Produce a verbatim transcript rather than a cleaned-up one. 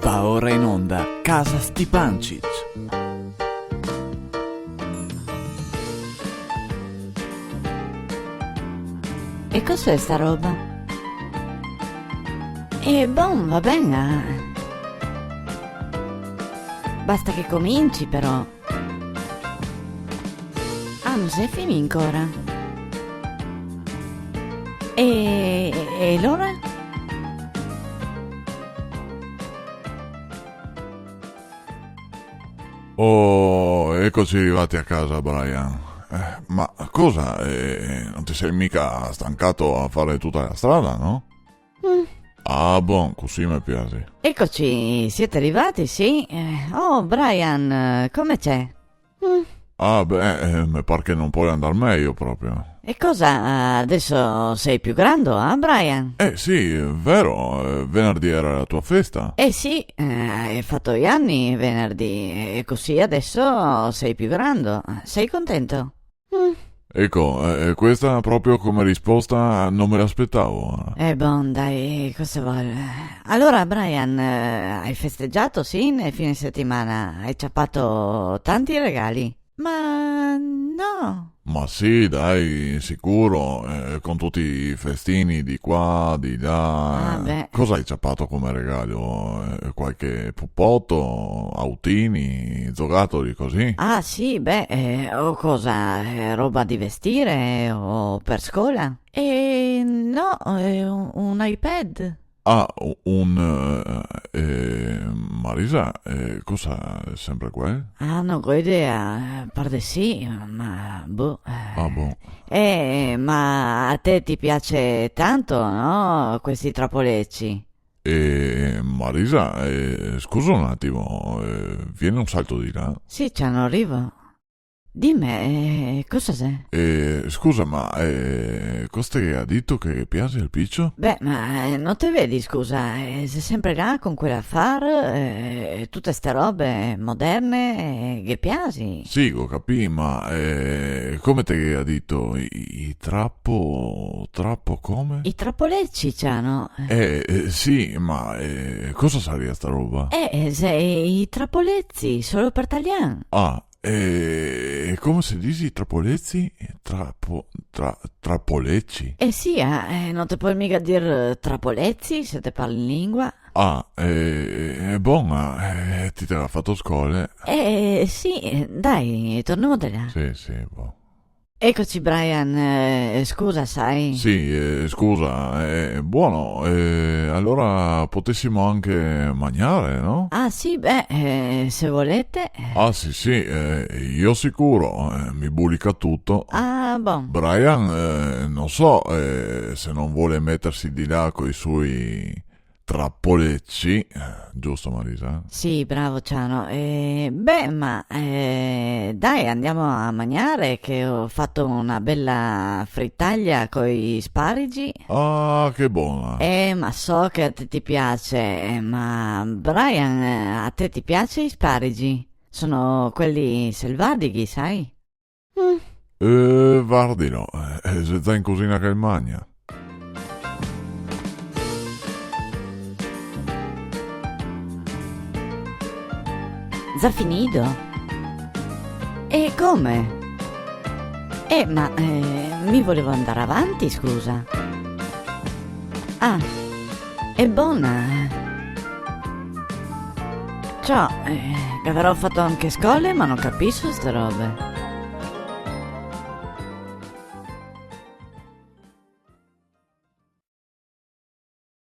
Va ora in onda Casa Stipancich. E cos'è sta roba? E bon, va ben, ah. Basta che cominci, però. Ah, no xe finì ancora? E, e alora? Oh, ecoci rivati a casa, Brian. Eh, ma cosa, eh, no te te si mica stancà a far tuta la strada, no? Mm. Ah, bon, cusì me piasi. Ecoci, sè rivati, sì. Eh, oh, Brian, eh, come xe? Mm. Ah, beh, eh, me par che no pol andar mejo proprio. E cosa, deso te si pì grando, ah, Brian? Eh, sì, xe vero, eh, venerdì gera la tua festa. Eh sì, eh, te ga fato i ani venerdì, e cusì deso te si pì grando. Te si contento? Mm. Eco, eh, questa proprio come risposta no me la spetavo. Eh, bon, dai, cosa te vol? Alora, Brian, eh, te ga festegià, sì, nel fine setimana? Te ga ciapà tanti regali? Ma no. Ma sì, dai, sicuro, eh, con tuti i festini di qua, di là. Ah, beh. Cosa te ga ciapà come regalo? Eh, qualche pupoto, autini, zogatoli, cusì? Ah, sì, beh, eh, o cosa, eh, roba da vestir o par scola? Eh, no, eh, un, un iPad. Ah, u-, un, eh, eh, Marisa, eh, cosa, senpre quel? Ah, no go idea, eh, par de sì, ma, boh, eh. Ah, boh. Eh, ma a te te piasi tanto, no, questi trapoleci? Eh, Marisa, eh, scusa un atimo, eh, vien un salto de là. Sì, Ciano, rivo. Dime, eh, cosa xe? Eh, scusa, ma, eh, cosa te ga dito che ghe piasi al picio? Beh, ma, eh, no te vedi, scusa, eh, xe senpre là con quel afar, eh, tute ste robe moderne, eh, ghe piasi. Sì, go capì, ma, eh, come te ga dito? I, i trapo-, trapo come? I trapoleci, Ciano. Eh, eh, sì, ma, eh, cosa saria sta roba? Eh, eh, xe i trapoleci, solo par talian. Ah, e come se disi trapoleci? Trapo-, tra-, trapoleci? Eh sì, ah, eh, no te pol miga dir, eh, trapoleci se te parli in lingua. Ah, eh, eh, bon, ah, eh, ti te ga fato scole. Eh, sì, eh, dai, tornemo de là. Sì, sì, bon. Ecoci, Brian, eh, scusa, sa. Sì, eh, scusa, eh, bon, eh, alora podesimo anche magnar, no? Ah, sì, beh, eh, se volete. Ah, sì, sì, eh, mi sicuro, eh, me bulica tuto. Ah, bon. Brian, eh, no so, eh, se no vol meterse de là coi sui trapoleci, eh, giusto, Marisa? Sì, bravo, Ciano. Eh, beh, ma, eh, dai, andemo a magnar, che go fato na bela fritaglia coi sparigi. Ah, che bona! Eh, ma so che a te te piasi, eh, ma Brian, eh, a te te piasi i sparigi? Sono quei selvadighi, sa? Mm. Eh, vardi, no. Eh, xe za in cusina che el magna. Za finì? E come? Eh, ma, eh, mi volevo andar avanti, scusa. Ah, xe bona. Ciò, eh, che gaverò fato anche scole, ma no capiso ste robe.